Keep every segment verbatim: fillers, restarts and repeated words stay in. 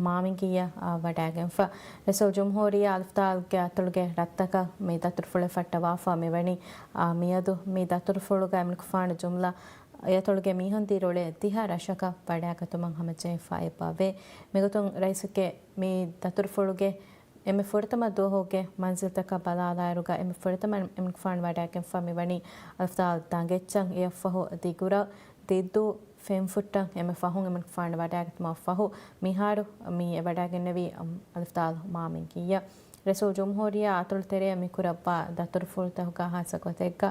މާމިންގިއްޔަށް، އާ، ވަޑައިގެންފަ. ރައީސުލްޖުމްހޫރިއްޔާ އަލިފްތާލްގެ އަތޮޅުގެ ރަށްތަކަށް މި ދަތުރުފުޅެއް ފައްޓަވާފަ މިވަނީ، އާ، މިއަދު މި ދަތުރުފުޅުގަ އެމަނިކުފާނު ޖުމްލަ އެއަތޮޅުގެ މީހުން ދިރިއުޅޭ ދިހަ ރަށަކަށް ވަޑައިގަތުމަށް ހަމަޖެހިފަ އެބަވޭ. މިގޮތުން ރައީސުގެ މި ދަތުރުފުޅުގެ އެންމެ ފުރަތަމަ ދުވަހުގެ މަންޒިލްތަކަށް ބަލާލާއިރުގަ އެންމެ ފުރަތަމަ އެމަނިކުފާނު ވަޑައިގެންފަ މިވަނީ އަލިފްތާލް ދަނގެއްޗަށް. އެއަށްފަހު ދިގުރަށް ދިއްދޫ ފެންފުއްޓަށް އެންމެ ފަހުން އެމަނިކުފާނު ވަޑައިގަތުމަށްފަހު، މިހާރު މި އެ ވަޑައިގެންނެވީ، އަމް، އަލިފްތާލް މާމިންގިއްޔަށް. ރައީސުލްޖުމްހޫރިއްޔާ އަތޮޅު ތެރެއަށް މި ކުރައްވާ ދަތުރުފުޅުތަކުގަ ހާއްސަ ގޮތެއްގަ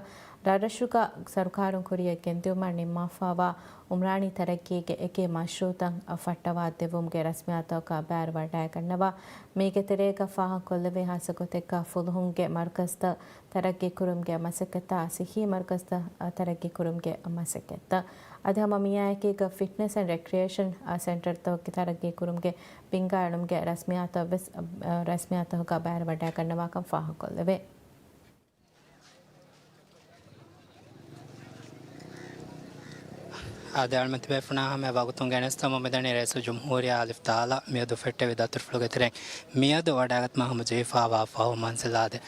ރަށްރަށުގަ ސަރުކާރުން ކުރިޔަށް ގެންދިއުމަށް ނިންމާފައިވާ އުމްރާނީ ތަރައްގީގެ އެކި މަޝްރޫއުތައް ފައްޓަވާ ދެއްވުމުގެ ރަސްމިއްޔާތަކަށް ބައިވެރިވަޑައިގަންނަވާ. މީގެ ތެރޭގަ ފާހަގަކޮށްލެވޭ ހާއްސަ ގޮތެއްގަ ފުލުހުންގެ މަރުކަޒްތައް ތަރައްގީ ކުރުމުގެ މަސައްކަތްތައް، ސިއްހީ މަރުކަޒްތައް ތަރައްގީ ކުރުމުގެ މަސައްކަތްތައް. އަދި ހަމަ މިއާއެކީގަ ފިޓްނެސް އެންޑް ރެކްރިއޭޝަން ސެންޓަރތަކުގެ ތަރައްގީ ކުރުމުގެ ބިންގާ އެޅުމުގެ ރަސްމިއްޔާތައް ވެސް، ރަސްމިއްޔާތަކުގަ ބައިވެރިވަޑައިގަންނަވާކަން ފާހަގަކޮށްލެވޭ. އާދެ، އަޅުމެން ތިބޭފުޅުންނާ ހަމަ ވަގުތުން ގެނެސްދެމުން މިދަނީ ރައީސުލްޖުމްހޫރިއްޔާ އަލިފްތާލަށް މިއަދު ފެއްޓެވި ދަތުރުފުޅުގެ ތެރެއިން މިއަދު ވަޑައިގަތުމަށް ހަމަޖެހިފައިވާ ފަހު މަންޒިލް އާދެ،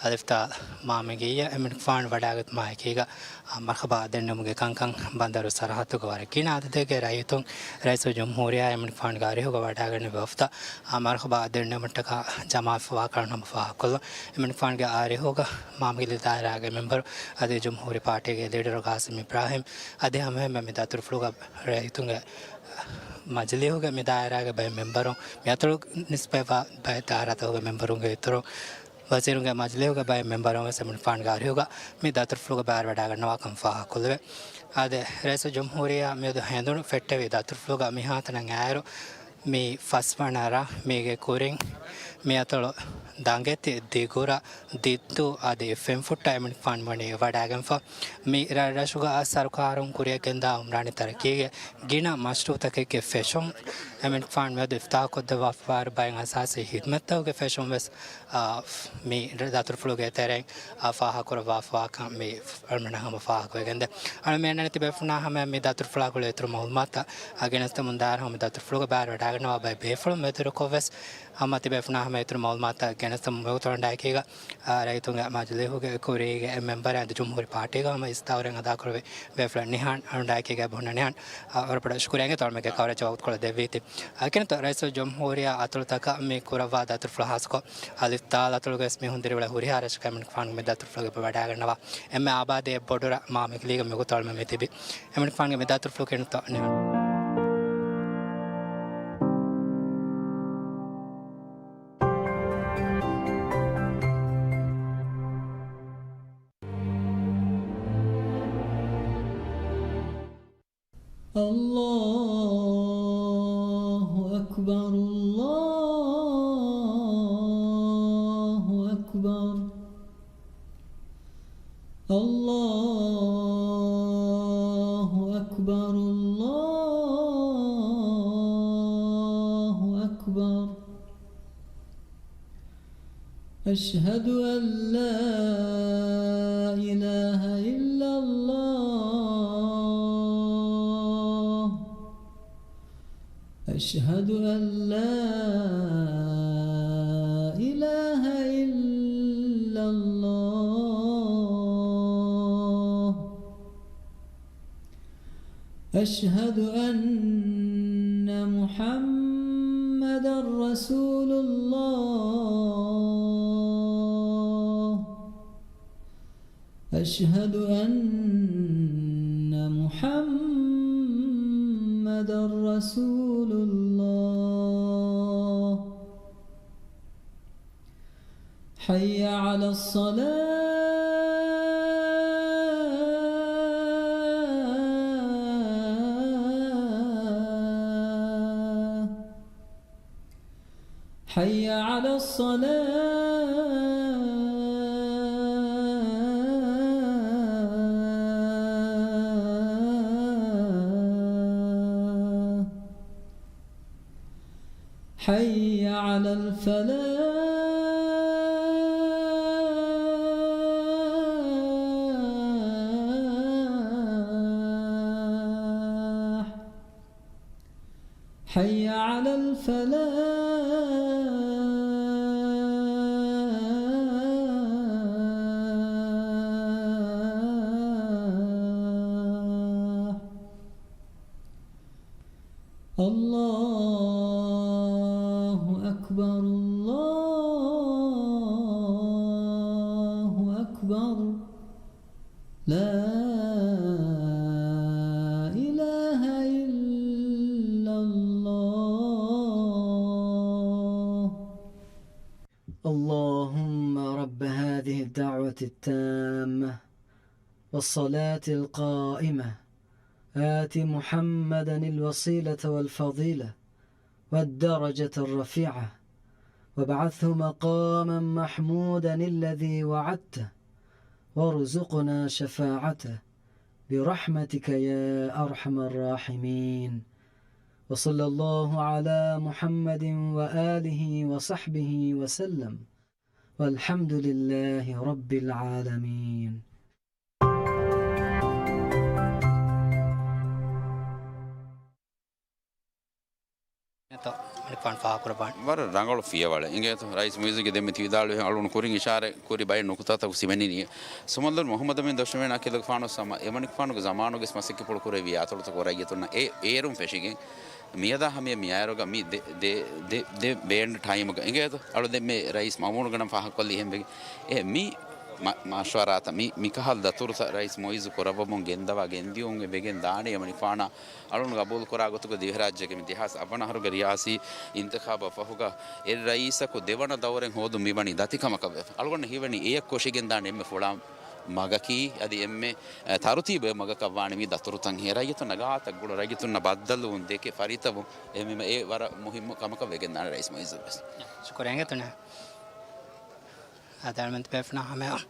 އަލިފްތާލް މާމިންގިއްޔަށް އެމަނިކުފާނު ވަޑައިގަތުމާ އެކީގަ، އާ، މަރުހަބާ ދެންނެވުމުގެ ކަންކަން ބަނދަރު ސަރަހައްދުގަ ވަރަށް ގިނަ އަދަދެއްގެ ރައްޔިތުން ރައީސުލްޖުމްހޫރިއްޔާ އެމަނިކުފާނުގެ އަރިހުގަ ވަޑައިގެންނެވި ވަފްދަށް، އާ، މަރުހަބާ ދެންނެވުމަށްޓަކާ ޖަމާވެފައިވާ ކަން ހަމަ ފާހަގަކޮށްލަން. އެމަނިކުފާނުގެ އަރިހުގަ މާމިންގިއްލި ދާއިރާގެ މެމްބަރު އަދި ޖުމްހޫރީ ޕާޓީގެ ލީޑަރު ގާސިމް އިބްރާހިމް އަދި ހަމައެހެންމެ މި ދަތުރުފުޅުގަ ރައްޔިތުންގެ މަޖިލީހުގެ މި ދާއިރާގެ ބައެއް މެމްބަރުން، މި އަތޮޅު ނިސްބަތްވާ ބައެއް ދާއިރާތަކުގެ މެމްބަރުންގެ އިތުރުން، ވަޒީރުންގެ މަޖިލީހުގެ ބައެއް މެމްބަރުން ވެސް އެމަނިކުފާނުގެ އަރިހުގަ މި ދަތުރުފުޅުގަ ބައިވެރިވަޑައިގަންނަވާކަން ފާހަގަކޮށްލެވޭ. އާދެ، ރައީސުލްޖުމްހޫރިއްޔާ މިއަދު ހެނދުނު ފެއްޓެވި ދަތުރުފުޅުގަ މިހާތަނަށް އައިއިރު، މި ފަސްވަނަ ރަށް މީގެ ކުރިން މި އަތޮޅު ދަނގެތި، ދިގުރަށް، ދިއްދޫ އަދި ފެންފުއްޓަށް އެމަނިކުފާނު ވަނީ ވަޑައިގެންފަ. މި ރަށްރަށުގަ ސަރުކާރުން ކުރިޔަށް ގެންދާ އުމްރާނީ ތަރައްގީގެ ގިނަ މަޝްރޫއުތަކެއްގެ ފެށުން އެމަނިކުފާނު މިއަދު އިފްތިތާޙުކޮށްދެއްވާފައިވާއިރު ބައެއް އަސާސީ ހިދުމަތްތަކުގެ ފެށުން ވެސް، އާ، މި ދަތުރުފުޅުގެ ތެރެއިން، އާ، ފާހަގަކުރައްވާފައިވާކަން މި އަޅުމެންނަށް ހަމަ ފާހަގަވެގެންދޭ. އަޅުމެންނަށް ތިބޭފުޅުންނާ ހަމަ މި ދަތުރުފުޅާ ގުޅޭ އިތުރު މައުލޫމާތުތައް، އާ، ގެނެސްދެމުން ދާއިރު ހަމަ މި ދަތުރުފުޅުގަ ބައިވެރިވަޑައިގަންނަވާ ބައެއް ބޭފުޅުން މެދުވެރިކޮށްވެސް، ހަމަ ތިބޭފުޅުންނާ ހަމަ އިތުރު މައުލޫމާތުތައް ގެނެސްދެމުން ވަގުތު އަޅުގަނޑާއެކީގަ، އާ، ރައްޔިތުންގެ މަޖިލީހުގެ ކުރީގެ އެއް މެމްބަރެއް އަދި ޖުމްހޫރީ ޕާޓީގަ ހަމަ އިސްތާރު އަދާކުރެއްވި ބޭފުޅަށް ނިހާން އަޅުގަނޑާއެކީގަ ބުނަން ނިހާން، އާ، ވަރަށް ބޮޑަށް ޝުކުރިއްޔާ އިނގޭތޯ އަޅުމެންގެ ކަވަރޭޖަށް ވަގުތުކޮޅެއް ދެއްވީތީ. އާ، އެކަންތޯ ރައީސުލްޖުމްހޫރިއްޔާ އަތޮޅުތަކަށް މި ކުރައްވާ ދަތުރުފުޅަށް ހާއްސަކޮށް އަލިފްތާލް އަތޮޅުގަވެސް މީހުން ދިރިއުޅޭ ހުރިހާ ރަށަކަށް އެމަނިކުފާނުގެ މި ދަތުރުފުޅުގެ ވަޑައިގަންނަވާ އެންމެ އާބާދީ އެއް ބޮޑު ރަށް މާމިންގިއްލީގަ މިވަގުތު އަޅުމެން މި ތިބީ. އެމަނިކުފާނުގެ މި ދަތުރުފުޅު ކިހިނެއްތޯ ނިހާން. الله أكبر، الله أكبر، الله أكبر، الله أكبر. أشهد أن لا إله إلا الله. أشهد أن لا إله إلا الله. أشهد أن محمدا رسول الله. أشهد أن محمدا رسول الله. حي على الصلاة. حي على الصلاة. حي على الفلاح. حي على الفلاح. الله أكبر، الله أكبر. لا إله إلا الله. اللهم رب هذه الدعوة التامة والصلاة القائمة، آت محمدا الوسيلة والفضيلة والدرجة الرفيعة، وابعثه مقاما محمودا الذي وعدته، وارزقنا شفاعته برحمتك يا أرحم الراحمين. وصلى الله على محمد وآله وصحبه وسلم. والحمد لله رب العالمين. ވަރަށް ރަނގަޅު ފިޔަވަޅެއް. އިނގޭތޯ، ރައީސް މުއިއްޒުގެ ދެންމެ ތި ވިދާޅުވި އަޅުގަނޑު ކުރިން އިޝާރަތް ކުރި ބައެއް ނުކުތާތަކު ސިމެނިނީ. ސުމަންދޫރު މުހައްމަދު އަމީން ދޮށުމޭނާ ކިލަގެފާނު ސަމަ އެމަނިކުފާނުގެ ޒަމާނުގެ މަސައްކަތްޕުޅު ކުރެއްވި އަތޮޅުތަކުގެ ރައްޔިތުންނަށް އެ އޭރުން ފެށިގެން މިއަދާ ހަމަޔަށް މިއައިރުގަ މި ދެ، ދެ، ދެ، ދެ ބޭންޑް ޓައިމުގަ އިނގޭތޯ، އަޅުދެން މި ރައީސް މައުމޫނުގެ ނަން ފާހަގަކޮށްލީ އެހެންވެގެން. އެ މި މަ، މަޝްވަރާތައް މި، މިކަހަލަ ދަތުރުތައް ރައީސް މުއިއްޒު ކުރައްވަމުން ގެންދަވާ ގެންދިޔުމުން ވެގެން ދާނެ އެމަނިކުފާނާ އަޅުން ގަބޫލުކުރާ ގޮތުގަ ދިވެހިރާއްޖޭގެ މި ދެހާސް އަށްވަނަ އަހަރުގެ ރިޔާސީ އިންތިޚާބަށް ފަހުގަ އެއް ރައީސަކު ދެވަނަ ދައުރެއް ހޯދުން މިވަނީ ދަތިކަމަކަށް ވެފަ. އަޅުގަނޑަށް ހީވަނީ އެޔަށް ކޮށިގެން ދާނެ އެންމެ ފުޅާ މަގަކީ، އަދި އެންމެ، އަ، ތަރުތީބު އެއް މަގަކަށް ވާނެ މި ދަތުރުތައް ހޭ ރައްޔިތުންނަށް ގާތަށް ގުޅުން ރައްޔިތުންނަށް ބައްދަލުވުން ދެކެ ފަރިތަވުން. އެހެންވީމަ އެ ވަރަށް މުހިއްމު ކަމަކަށް ވެގެންދާނެ ރައީސް މުއިއްޒު ވެސް. ޝުކުރިއްޔާ އިނގޭތޯ. އަދި އަޅުމެން ބޭފުޅުންނާ ހަމަޔަށް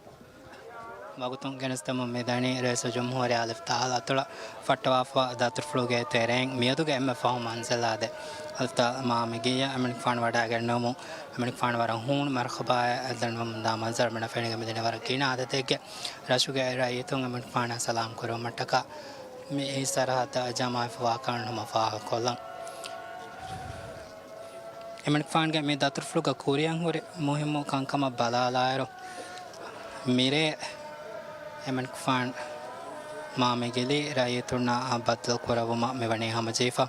ވަގުތުން ގެނެސްދެމުން މިދަނީ ރައީސުލްޖުމްހޫރިއްޔާ އަލިފްތާ އަތޮޅަށް ފައްޓަވާފަ ދަތުރުފުޅުގެ ތެރެއިން މިއަދުގެ އެންމެ ފަހު މަންޒިލާ ދެ އަލިފްތާ މާމިގިއްޔަށް އެމަނިކުފާނު ވަޑައިގެންނެވުމުން އެމަނިކުފާނު ވަރަށް ހޫނު މަރްހަބާއެއް ދަންނަވަމުންދާ މަންޒަރު މިނަށް ފެނިގެން މިދަނީ ވަރަށް ގިނަ އަދަދެއްގެ ރަށުގެ ރައްޔިތުން އެމަނިކުފާނާ ސަލާމް ކުރެވުމަށްޓަކާ މި ސަރަހައްދަށް ޖަމާވެފަވާ ކަން ހަމަ ފާހަގަކޮށްލަން. އެމަނިކުފާންގެ މި ދަތުރުފުޅުގަ ކުރިއަށް ހުރި މުހިއްމު ކަންކަމަށް ބަލާލާއިރު، މިރޭ އެމަނިކުފާން މާމިގިލީ ރައްޔިތުންނާ ބައްދަލު ކުރައްވުމަށް މިވަނީ ހަމަޖެހިފަ.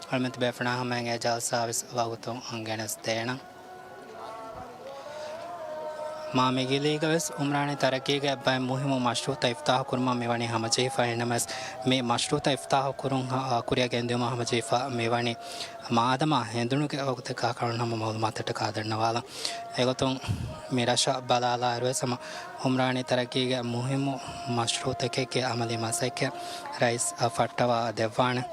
އަޅުމެން ބޭފުޅުންނާ ހަމައިން އެ ޖަލްސާވެސް ވަގުތުން ގެނެސްދޭނަން. މާމިގިލީގަވެސް އުމްރާނީ ތަރައްގީގެ ބައެއް މުހިއްމު މަޝްރޫއުތައް އިފްތާހު ކުރުމަށް މިވަނީ ހަމަޖެހިފަ. އެހެންނަމަވެސް، މި މަޝްރޫއުތައް އިފްތާހު ކުރުން ހަ، ކުރިއަށް ގެންދިއުމަށް ހަމަޖެހިފަ މިވަނީ މާދަމާ ހެނދުނުގެ ވަގުތެއް ކަހަލަ ހަމަ މައުލޫމާތަށްޓަކާ ދަންނަވާލަން. އެގޮތުން މި ރަށަށް ބަލާލާއިރުވެސް ހަމަ އުމްރާނީ ތަރައްގީގެ މުހިއްމު މަޝްރޫއުތަކެއްގެ އަމަލީ މަސައްކަތް ރައީސް ފައްޓަވާ ދެއްވާނެ.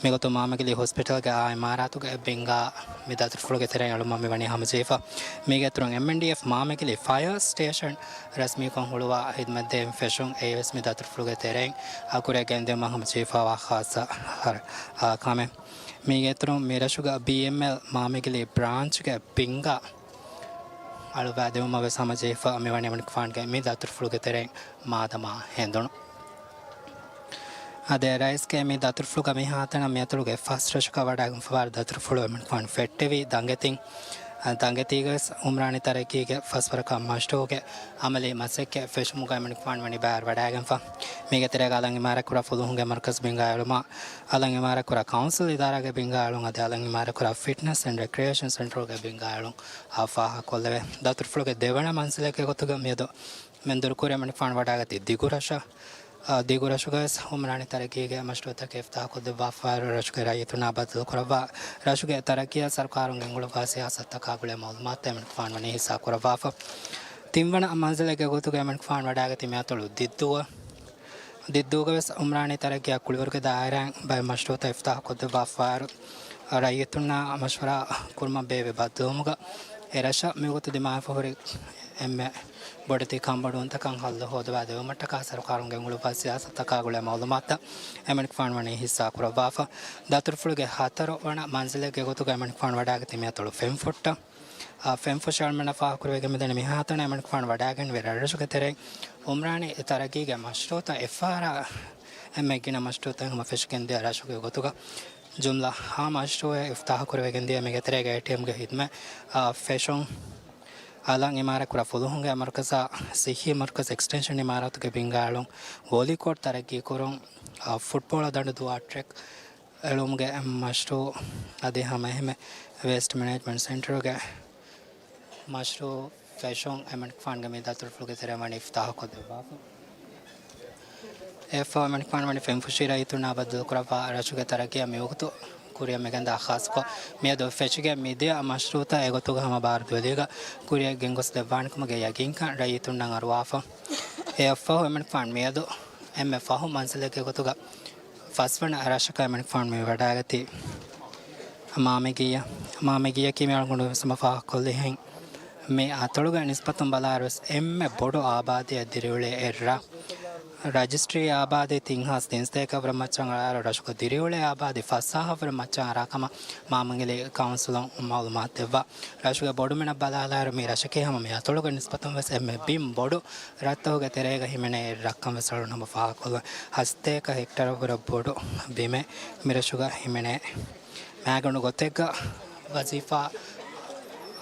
މިގޮތުން މާމިގިލީ ހޮސްޕިޓަލްގެ އާ އިމާރާތުގެ ބިންގާ މި ދަތުރުފުޅުގެ ތެރެއިން އެޅުމަށް މިވަނީ ހަމަޖެހިފަ. މީގެ އިތުރުން އެމްއެންޑީއެފް މާމިގިލީ ފަޔަރ ސްޓޭޝަން ރަސްމީކޮށް ހުޅުވާ ހިދުމަތްދޭން ފެށުން އެއީވެސް މި ދަތުރުފުޅުގެ ތެރެއިން އަ، ކުރިއަށް ގެންދިއުމަށް ހަމަޖެހިފައިވާ ޚާއްސަ އަ، ކަމެއް. މީގެ އިތުރުން މި ރަށުގަ ބީއެމްއެލް މާމިގިލީ ބްރާންޗްގެ ބިންގާ އަޅުވާދެވުމަށް ވެސް ހަމަޖެހިފަ މިވަނީ އެމަނިކުފާނުގެ މި ދަތުރުފުޅުގެ ތެރެއިން މާދަމާ ހެނދުނު. އަދި ރައީސްގެ މި ދަތުރުފުޅުގަ މިހާތަނަށް މިއަތޮޅުގެ ފަސް ރަށަކަށް ވަޑައިގެންފަވާ ދަތުރުފުޅު އެމަނިކުފާނު ފެއްޓެވީ ދަނގެތިން. އަ، ދަނގެތީގަވެސް އުމްރާނީ ތަރައްގީގެ ފަސްވަރަކަށް މަޝްރޫއުގެ އަމަލީ މަސައްކަތް ފެށުމުގައި އެމަނިކުފާނު ވަނީ ބައިވެރިވަޑައިގެންފަ. މީގެ ތެރޭގަ އަލަށް އިމާރާތްކުރާ ފުލުހުންގެ މަރުކަޒު ބިންގާ އެޅުމާ، އަލަށް އިމާރާތްކުރާ ކައުންސިލް އިދާރާގެ ބިންގާ އެޅުން އަދި އަލަށް އިމާރާތްކުރާ ފިޓްނަސް އެންޑް ރެކްރިއޭޝަން ސެންޓަރުގެ ބިންގާ އެޅުން އަށް ފާހަގަކޮށްލެވޭ. ދަތުރުފުޅުގެ ދެވަނަ މަންޒިލެއްގެ ގޮތުގަ މިއަދު މެންދުރުކުރި އެމަނިކުފާނު ވަޑައިގަތީ ދިގުރަށަށް. އާ، ދިގުރަށުގަވެސް އުމްރާނީ ތަރައްގީގެ މަޝްރޫއުތަކެއް އިފްތާހުކޮށްދެއްވާފައި ރަށުގެ ރައްޔިތުންނާ ބައްދަލުކުރައްވާ، ރަށުގެ ތަރައްގީއަށް ސަރުކާރުން ގެންގުޅުއްވާ ސިޔާސަތުތަކާ ގުޅޭ މައުލޫމާތުތައް އެމަނިކުފާނު ވަނީ ހިއްސާކުރައްވާފަ. ތިންވަނަ މަންޒިލެއްގެ ގޮތުގަ އެމަނިކުފާނު ވަޑައިގަތީ މިއަތޮޅު ދިއްދޫއަށް. ދިއްދޫގަވެސް އުމްރާނީ ތަރައްގީއާ ކުޅިވަރުގެ ދާއިރާއިން ބައެއް މަޝްރޫއުތައް އިފްތާހުކޮށްދެއްވާފައި ރައްޔިތުންނާ މަޝްވަރާ ކުރުމަށް ބޭއްވި ބައްދަލުވުމުގަ އެ ރަށަށް މިވަގުތު ދިމާވެފަ ހުރި އެންމެ ބޮޑެތި ކަންބޮޑުވުންތަކަށް ހައްލު ހޯދަވާ ދެވުމަށްޓަކާ ސަރުކާރުން ގެންގުޅުއްވާ ސިޔާސަތުތަކާ ގުޅޭ މައުލޫމާތުތައް އެމަނިކުފާނު ވަނީ ހިއްސާ ކުރައްވާފަ. ދަތުރުފުޅުގެ ހަތަރު ވަނަ މަންޒިލެއްގެ ގޮތުގަ އެމަނިކުފާނު ވަޑައިގަތީ މިއަތޮޅު ފެންފުއްޓަށް. އާ، ފެންފުށަށް އަޅުމެންނަށް ފާހަގަކުރެވިގެން މިދަނީ މިހާތަނަށް އެމަނިކުފާނު ވަޑައިގެންވި ރަށްރަށުގެ ތެރެއިން އުމްރާނީ ތަރައްގީގެ މަޝްރޫއުތައް އެއްފަހަރާ އެންމެ ގިނަ މަޝްރޫއުތައް ހަމަ ފެށިގެންދިޔަ ރަށުގެ ގޮތުގަ ޖުމްލަ ހަ މަޝްރޫއެއް އިފްތާހު ކުރެވިގެން ދިޔަ މިގެ ތެރޭގަ އޭޓީއެމްގެ ހިދުމަތް، އާ، ފެށުން އަލަށް އިމާރާތް ކުރާ ފުލުހުންގެ މަރުކަޒާ ސިއްހީ މަރުކަޒް އެކްސްޓެންޝަން އިމާރާތުގެ ބިންގާ އެޅުން، ވޯލީކޯޓް ތަރައްގީ ކުރުން، އާ، ފުޓްބޯޅަ ދަނޑު ދުވާ ޓްރެކް އެޅުމުގެ މަޝްރޫއު އަދި ހަމަ އެހެންމެ ވޭސްޓް މެނޭޖްމަންޓް ސެންޓަރުގެ މަޝްރޫއު ފެށުން އެމަނިކުފާނުގެ މި ދަތުރުފުޅުގެ ތެރެއިން ވަނީ އިފްތާހު ކޮށްދެއްވާފަ. އެއަށްފަހު އެމަނިކުފާނު ވަނީ ފެންފުށީ ރައްޔިތުންނާ ބައްދަލުކުރައްވާ ރަށުގެ ތަރައްގީއަށް މިވަގުތު ކުރިއަށް މިގެންދާ ޚާއްޞަކޮށް، މިއަދު ފެށިގެން މިދިޔަ މަޝްރޫއުތައް އެގޮތުގަ ހަމަ ބާރު ދުވެލީގަ ކުރިއަށް ގެންގޮސްދެއްވާނެކަމުގެ ޔަގީންކަން ރައްޔިތުންނަށް އަރުވާފަ. އެއަށްފަހު އެމަނިކުފާނު މިއަދު އެންމެ ފަހު މަންޒިލެއްގެ ގޮތުގަ ފަސްވަނަ ރަށަކަށް އެމަނިކުފާނު މި ވަޑައިގަތީ. މާމެގިއްޔަ، މާމެގިއްޔަކީ މި އަޅުގަނޑު ވެސް ހަމަ ފާހަގަކޮށްލިހެން، މި އަތޮޅުގެ ނިސްބަތުން ބަލާއިރު ވެސް އެންމެ ބޮޑު އާބާދީއެއް ދިރިއުޅޭ އެއްރަށް. ރަޖިސްޓްރީ އާބާދީ ތިން ހާސް ތިން ސަތޭކަ ވަރަށް މައްޗަށް އަޅާއިރު، ރަށުގަ ދިރިއުޅޭ އާބާދީ ފަސް ހާހަށް ވަރަށް މައްޗަށް އަރާ ކަމަށް މާމަންގިލި ކައުންސިލުން މައުލޫމާތު ދެއްވާ. ރަށުގެ ބޮޑުމިނަށް ބަލާލާއިރު، މި ރަށަކީ ހަމަ މި އަތޮޅުގެ ނިސްބަތުން ވެސް އެންމެ ބިން ބޮޑު ރަށްތަކުގެ ތެރޭގަ ހިމެނޭ ރަށްކަން ވެސް އަޅުގަނޑު ހަމަ ފާހަގަކޮށްލަން. ހަސަތޭކަ ހެކްޓަރަށް ވުރެ ބޮޑު ބިމެއް މިރަށުގަ ހިމެނޭ. މައިގަނޑު ގޮތެއްގަ ވަޒީފާ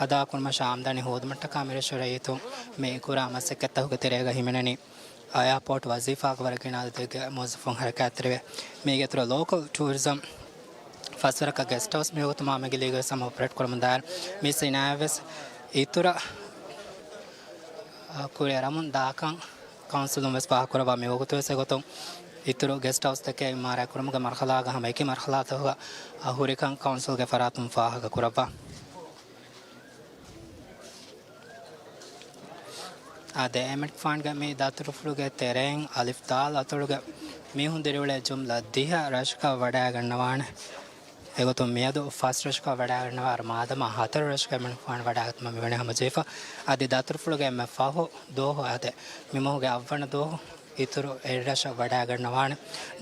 އަދާކުރުމަށް އާމްދާނީ ހޯދުމަށްޓަކާ މިރަށު ރައްޔިތުން މި ކުރާ މަސައްކަތްތަކުގެ ތެރޭގަ ހިމެނެނީ. އެއާޕޯޓް ވަޒީފާގެ ވަރަށް ގިނަ އަދަދެއްގެ މުވައްޒަފުން ހަރަކާތްތެރިވޭ. މީގެ އިތުރަށް ލޯކަލް ޓޫރިޒަމް ފަސްވަރަކަށް ގެސްޓް ހައުސް މިވަގުތު މާމަގިލީގަ ވެސް ހަމަ އޮޕަރޭޓް ކުރަމުންދާއިރު، މި ސިނާއަތް ވެސް އިތުރަށް، އަ، ކުރިއަރަމުން ދާކަން ކައުންސިލުން ވެސް ފާހަގަކުރައްވާ. މިވަގުތު ވެސް އެގޮތުން އިތުރު ގެސްޓް ހައުސްތަކެއް އިމާރާތް ކުރުމުގެ މަރްހަލާގަ ހަމަ އެކި މަރްހަލާތަކުގަ، އަ، ހުރިކަން ކައުންސިލްގެ ފަރާތުން ފާހަގަކުރައްވާ. އާދެ، އެމަނިކުފާނުގެ މި ދަތުރުފުޅުގެ ތެރެއިން އަލިފް ދާލް އަތޮޅުގެ މީހުން ދިރިއުޅޭ ޖުމްލަ ދިހަ ރަށަކަށް ވަޑައިގަންނަވާނެ. އެގޮތުން މިއަދު ފަސް ރަށަކަށް ވަޑައިގަންނަވާ، މާދަމާ ހަތަރު ރަށަކަށް އެމަނިކުފާނު ވަޑައިގަތުމަށް މިވަނީ ހަމަޖެހިފަ. އަދި ދަތުރުފުޅުގެ އެންމެ ފަހު ދުވަހު އާދެ، މި މަހުގެ އަށްވަނަ ދުވަހު އިތުރު އެއްރަށަށް ވަޑައިގަންނަވާނެ.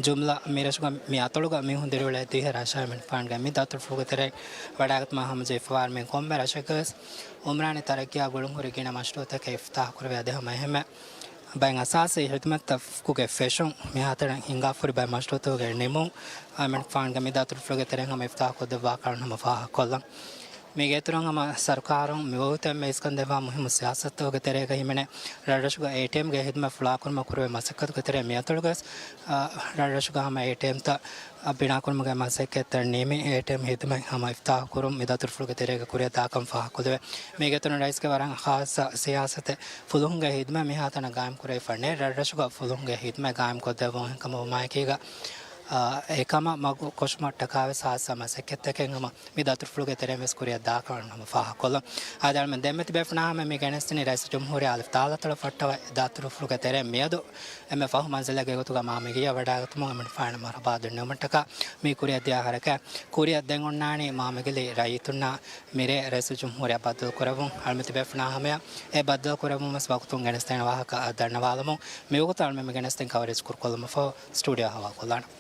ޖުމްލަ މި ރަށުގަ، މި އަތޮޅުގަ މީހުން ދިރިއުޅޭ ދިހަ ރަށަށް އެމަނިކުފާނުގެ މި ދަތުރުފުޅުގެ ތެރެއިން ވަޑައިގަތުމަށް ހަމަޖެހިފަވާ. މި ކޮންމެ ރަށެއްގަވެސް އުމްރާނީ ތަރައްގީއާ ގުޅުންހުރި ގިނަ މަޝްރޫއުތަކެއް އިފްތާޙު ކުރެވޭ. އަދި ހަމަ އެހެންމެ ބައެއް އަސާސީ ހިދުމަތްތަކުގެ ފެށުން މިހާތަނަށް ހިނގާފަ ހުރި ބައެއް މަޝްރޫއުތަކުގެ ނިމުން އެމަނިކުފާނުގެ މި ދަތުރުފުޅުގެ ތެރެއިން ހަމަ އިފްތާޙު ކޮށްދެއްވާކަށް ހަމަ ފާހަގަކޮށްލަން. މީގެ އިތުރަށް ހަމަ ސަރުކާރުން މިވަގުތު އެންމެ އިސްކަން ދެއްވާ މުހިއްމު ސިޔާސަތުތަކުގެ ތެރޭގަ ހިމެނޭ ރަށްރަށުގަ އޭޓީއެމްގެ ހިދުމަތް ފުޅާކުރުމަށް ކުރެވޭ މަސައްކަތުގެ ތެރޭ މިއަތޮޅުގަވެސް، އާ، ރަށްރަށުގަ ހަމަ އޭޓީއެމްތައް، އާ، ބިނާކުރުމުގެ މަސައްކަތްތައް ނިމި، އޭޓީއެމް ހިދުމަތް ހަމަ އިފްތާޙު ކުރުން މި ދަތުރުފުޅުގެ ތެރޭގަ ކުރިއަށް ދާކަން ފާހަގަކޮށްލެވޭ. މީގެ އިތުރުން ރައީސްގެ ވަރަށް ޚާއްޞަ ސިޔާސަތެއް ފުލުހުންގެ ހިދުމަތް މިހާތަނަށް ގާއިމް ކުރެވިފަ ނެތް. ރަށްރަށުގަ ފުލުހުންގެ ހިދުމަތް ގާއިމް ކޮށްދެއްވުން އެހެންކަމަށް ވުމާއެކީގަ، އާ، އެކަމަށް މަގު ކޮށުމަށްޓަކާވެސް ޚާއްޞަ މަސައްކަތްތަކެއް ހަމަ މި ދަތުރުފުޅުގެ ތެރެއިން ވެސް ކުރިއަށް ދާކަން ހަމަ ފާހަގަކޮށްލަން. އާދެ، އަޅުމެން ދެންމެ ތިބޭފުޅުންނާ ހަމަ މި ގެނެސްދިނީ ރައީސުލްޖުމްހޫރިއްޔާ އަލިފް ދާލް އަތޮޅަށް ފައްޓަވާ ދަތުރުފުޅުގެ ތެރެއިން މިއަދު އެންމެ ފަހު މަންޒިލެއްގެ ގޮތުގަ މާމަގިއްޔާ ވަޑައިގަތުމުން އެމަނިކުފާނަށް މަރުޙަބާ ދަންނަވުމަށްޓަކާ މި ކުރިއަށް ދިޔަ ހަރަކާތް ކުރިއަށް ދެން އޮންނާނީ މާމަގިލި ރައްޔިތުންނާ މިރޭ ރައީސުލްޖުމްހޫރިއްޔާ ބައްދަލުކުރެއްވުން. އަޅުމެން ތިބޭފުޅުންނާ ހަމަޔަށް އެ ބައްދަލުކުރެއްވުން ވެސް ވަގުތުން ގެނެސްދޭނެ ވާހަކަ ދަންނަވާލަމުން، މިވަގުތު އަޅުމެން މި ގެނެސްދިން ކަވަރޭޖް ކުރުކޮށްލުމަށްފަހު ސްޓޫޑިއޯ ހަވާލުކޮށްލާނަން.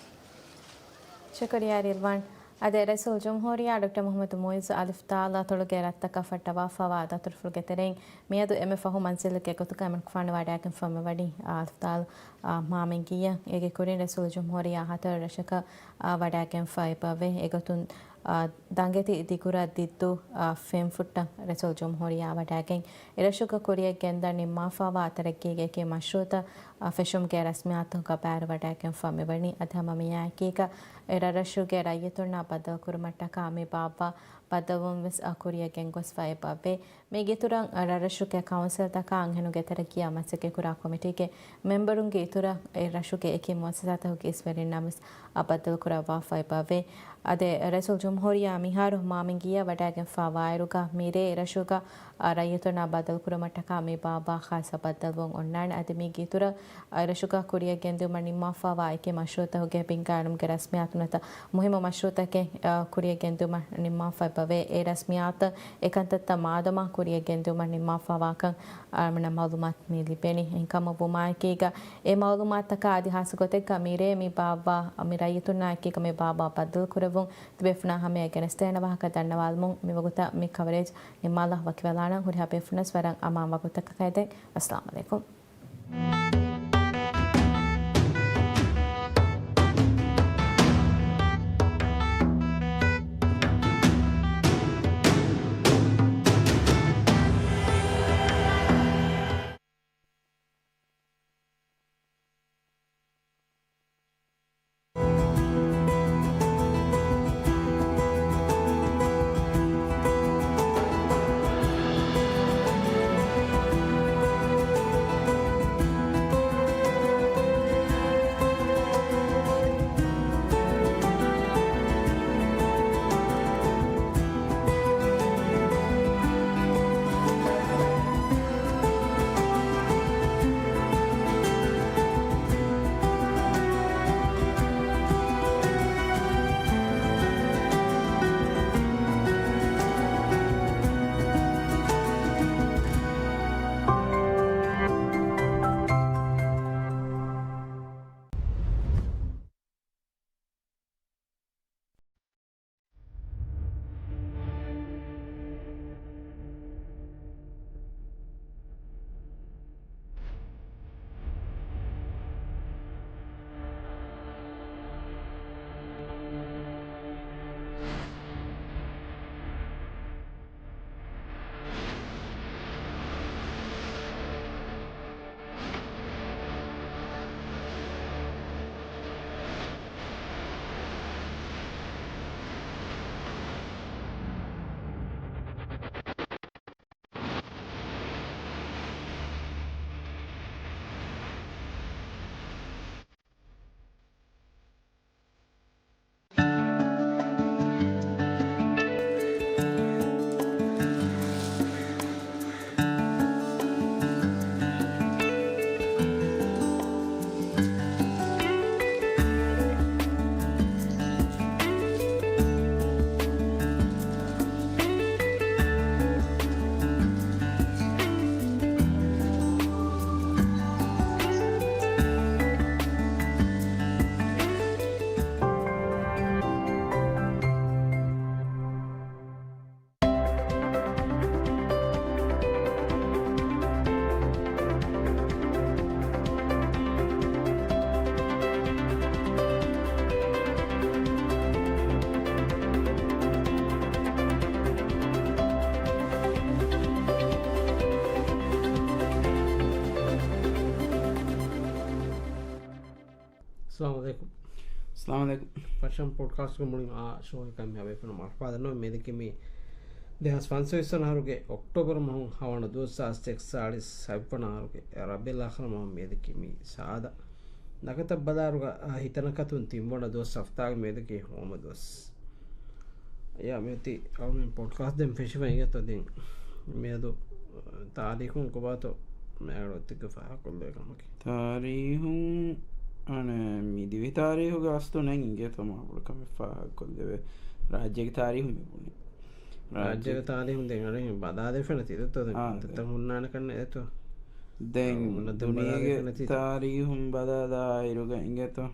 ޝުކުރިއްޔާ ރިލްވާން. އަދި ރައީސުލްޖުމްހޫރިއްޔާ ޑޮކްޓަރ މުޙައްމަދު މުޢިއްޒު އަލިފް ދާލް އަތޮޅުގެ ރަށްތަކަށް ފައްޓަވާފަވާ ދަތުރުފުޅުގެ ތެރެއިން މިއަދު އެންމެ ފަހު މަންޒިލެއްގެ ގޮތުގަ އެމަނިކުފާނު ވަޑައިގެންފަ މިވަނީ އަލިފް ދާލް، އާ، މާމަންގިއްޔަށް. އޭގެ ކުރިން ރައީސުލްޖުމްހޫރިއްޔާ ހަތަރު ރަށަކަށް، އާ، ވަޑައިގެންފަ އެބަވޭ. އެގޮތުން، އާ، ދަނގެތި ދިގުރަށް ދިއްދޫ، އާ، ފެންފުއްޓަށް ރައީސުލްޖުމްހޫރިއްޔާ ވަޑައިގެން އެރަށުގަ ކުރިއަށް ގެންދަން ނިންމާފަވާ ތަރައްގީގެ އެކި މަޝްރޫއުތައް، އާ، ފެށުމުގެ ރަސްމިއްޔާތުގަ ބައިވެރިވެވަޑައިގެންފަ މިވަނީ. އަދި ހަމަ މިއާއެކީގަ އެ ރަށްރަށުގެ ރައްޔިތުންނާ ބައްދަލުކުރުމަށްޓަކާ މި ބާއްވާ ބައްދަލުވުން ވެސް، އާ، ކުރިއަށް ގެންގޮސްފަ އެބަވޭ. މީގެ އިތުރަށް ރަށްރަށުގެ ކައުންސިލްތަކާ އަންހެނުންގެ ތަރައްގީއާ މަސައްކަތްކުރާ ކޮމިޓީގެ މެމްބަރުންގެ އިތުރަށް އެ ރަށުގެ އެކި މުއައްސަސާތަކުގެ އިސްވެރިންނަށް ވެސް، އާ، ބައްދަލުކުރައްވާފަ އެބަވޭ. އަދި ރައީސުލްޖުމްހޫރިއްޔާ މިހާރު މާމަންގިއްޔަށް ވަޑައިގެންފަ ވާއިރުގަ މިރޭ ރަށުގަ، އާ، ރައްޔިތުންނާ ބައްދަލުކުރުމަށްޓަކާ މި ބާއްވާ ޚާއްޞަ ބައްދަލުވުން އޮންނާނެ. އަދި މީގެ އިތުރަށް އެރަށުގަ ކުރިއަށް ގެންދިއުމަށް ނިންމާފަވާ އެކި މަޝްރޫއުތަކުގެ ބިންގާ އެޅުމުގެ ރަސްމިއްޔާތު ނުވަތަ މުހިއްމު މަޝްރޫއުތަކެއް، އާ، ކުރިއަށް ގެންދިއުމަށް ނިންމާފަ އެބަވޭ. އެ ރަސްމިއްޔާތަށް އެކަންތައްތައް މާދަމާ ކުރިއަށް ގެންދިއުމަށް ނިންމާފަވާކަން އަޅުމެންނަށް މައުލޫމާތު މި ލިބެނީ. އެހެންކަމަށް ވުމާއެކީގަ އެ މައުލޫމާތުތަކާ އަދި ހާއްސަ ގޮތެއްގަ މިރޭ މި ބާއްވާ، މި ރައްޔިތުންނާ އެކީގަ މި ބާއްވާ ބައްދަލުކުރެއްވުން ތިބޭފުޅުންނާ ހަމަޔަށް ގެނެސްދޭނެ ވާހަކަ ދަންނަވާލަމުން މިވަގުތަށް މި ކަވަރޭޖް ނިންމާލާ ވަކިވެލާނަން. ހުރިހާ ބޭފުޅުންނަށް ވަރަށް އަމާން ވަގުތަކަށް އެދެން. އައްސަލާމު ޢަލައިކުމް. އައްސަލާމު ޢަލައިކުމް. އައްސަލާމު ޢަލައިކުމް. ފަށަން ޕޮޑްކާސްޓްގެ މުޅިން އާ ޝޯއަކަށް މި އަބައިފުނަ މަރުޙަބާ ދަންނަވަން. މިއަދަކީ މި ދެހާސް ފަންސަވީސް ވަނަ އަހަރުގެ އޮކްޓޯބަރު މަހު ހަވަނަ ދުވަސް ސާސް އެކް ސާޅީސް ހަތްވަނަ އަހަރުގެ ރަބީޢުލް އާޚިރު މަހު މިއަދަކީ މި ސާދަ ނަކަތަށް ބަލާއިރުގަ އާ ހިތަނަކަތުން ތިންވަނަ ދުވަސް ހަފްތާގެ މިއަދަކީ ހޯމަ ދުވަސް. އެޔާ މިއޮތީ އަޅުމެން ޕޮޑްކާސްޓް ދެން ފެށިފަ އިނގޭތޯ ދެން މިއަދު ތާރީޚުން ކޮބާތޯ މޭގަނޑު އޮތީގެ ފާހަގަކޮށްލެވޭ ކަމަކީ. ތާރީހުން އަނެ މި ދިވެހި ތާރީހުގެ އަސްލު ނެތް އިނގޭތޯ މާ ބޮޑު ކަމެއް ފާހަގަކޮށްލެވޭ. ރާއްޖޭގެ ތާރީހު މި ބުނީ. ރާއްޖޭގެ ތާރީހުން ދެން އަނެ ބަލާލެވޭނެތީ ދެތޯ ދެން އާ، ކޮންތައްތައް ދެން. ހުންނާނެ ކަންނޭ ދެތޯ. ދެން އާ، ހުންނަ ދެން ދުނިޔޭގެ ބަލާލެވޭނެތީ. ތާރީހުން ބަލާލާއިރުގަ އިނގޭތޯ.